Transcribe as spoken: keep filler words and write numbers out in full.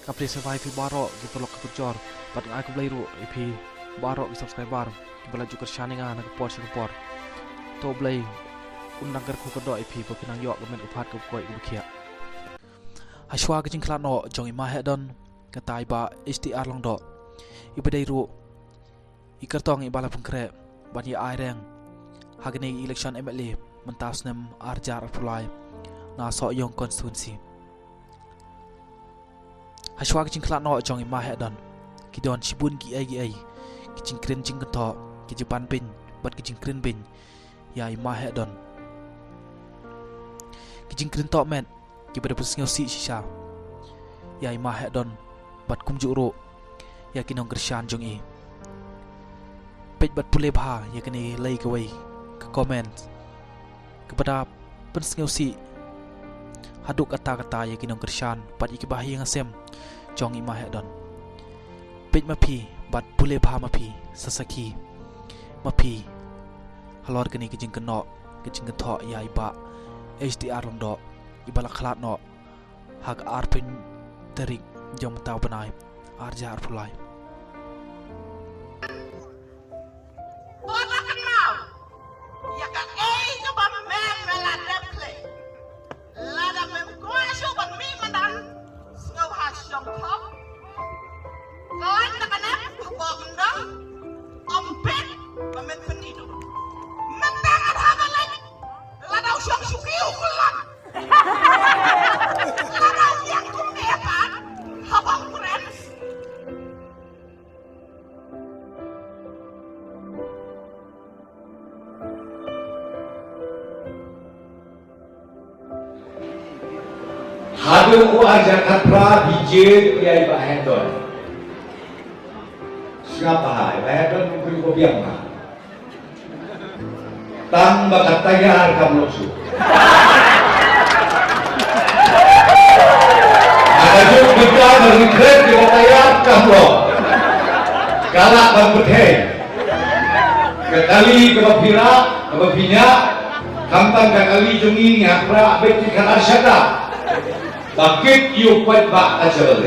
Ka plie sngewbha ïa phi baroh ki paralok ki parajor bad nga ai khublei ruh ïa phi baroh ki subscriber kiba la ju kyrshan ïa nga na ka por sha ka por. To Blei un nang kyrkhu kyrdoh ïa phi ba phin nang ïoh ka met ka phad kaba koit kaba khiah. Hashwa ka jingkhlad noh jong i Ma Hehdon, kata i Bah H T R Lyngdoh, iba dei ruh i kyrtong iba la pynkhreh ban ïa ai reng ha kane ka election M L A mynta u snem ar hajar arphew lai na Sohiong constituency. Hashwa ka jingkhlad noh jong i Ma Hehdon, ki don shibun kiei kiei ki jingkren jingkynthoh, ki jingpan beiñ bad ki jingkren beiñ ïa i Ma Hehdon. Ki jingkren tohmet kiba da pynsngewsih shisha ïa i Ma Hehdon bad kumjuh ruh ïa ki nongkyrshan jong i. Peit bad pule bha ïa kane lei kawei ka comment kaba da pynsngewsih haduh katta katta ïa ki nongkyrshan bad ïa ki bahaïing hasem jong i Ma Hehdon. Peit ma phi bad pule bha ma phi sa sakhi ma phi halor kane ka jingkynnoh ka jingkynthoh ïa i Bah H T R Lyngdoh iba la khlad noh ha ka arphew tarik jong mynta u bnai ar hajar arphew lai. Bad la kynmaw ïa kaei kaba me me la dep khlei. Lada mem kwah shuh ban mih madan, sngewbha shong thok. Khlaiñ da ka nep ha bok ndong. Ym peit ba men pyni duh. Mynta nga dei ha ka leit. Lada u shong shuki u kulot. Lada u ïeng kumne pat ha bok prince. Haduh u arja khatphra B J P ïa i Bah Hehdon. Sngap bha, i Bah Hehdon u kri ko biang ma. Tang ba ka tayar kam lok shuh. Ada juk kita bagi kret di ka tayar kam lok. Kalak ban pethei. Ka kali kaba phi rah, kaba phi ñiah, khamtam ka kali jong ngi ngi hap rah beit ki khatar shata. Ba kit ïa u paidbah ka jabal.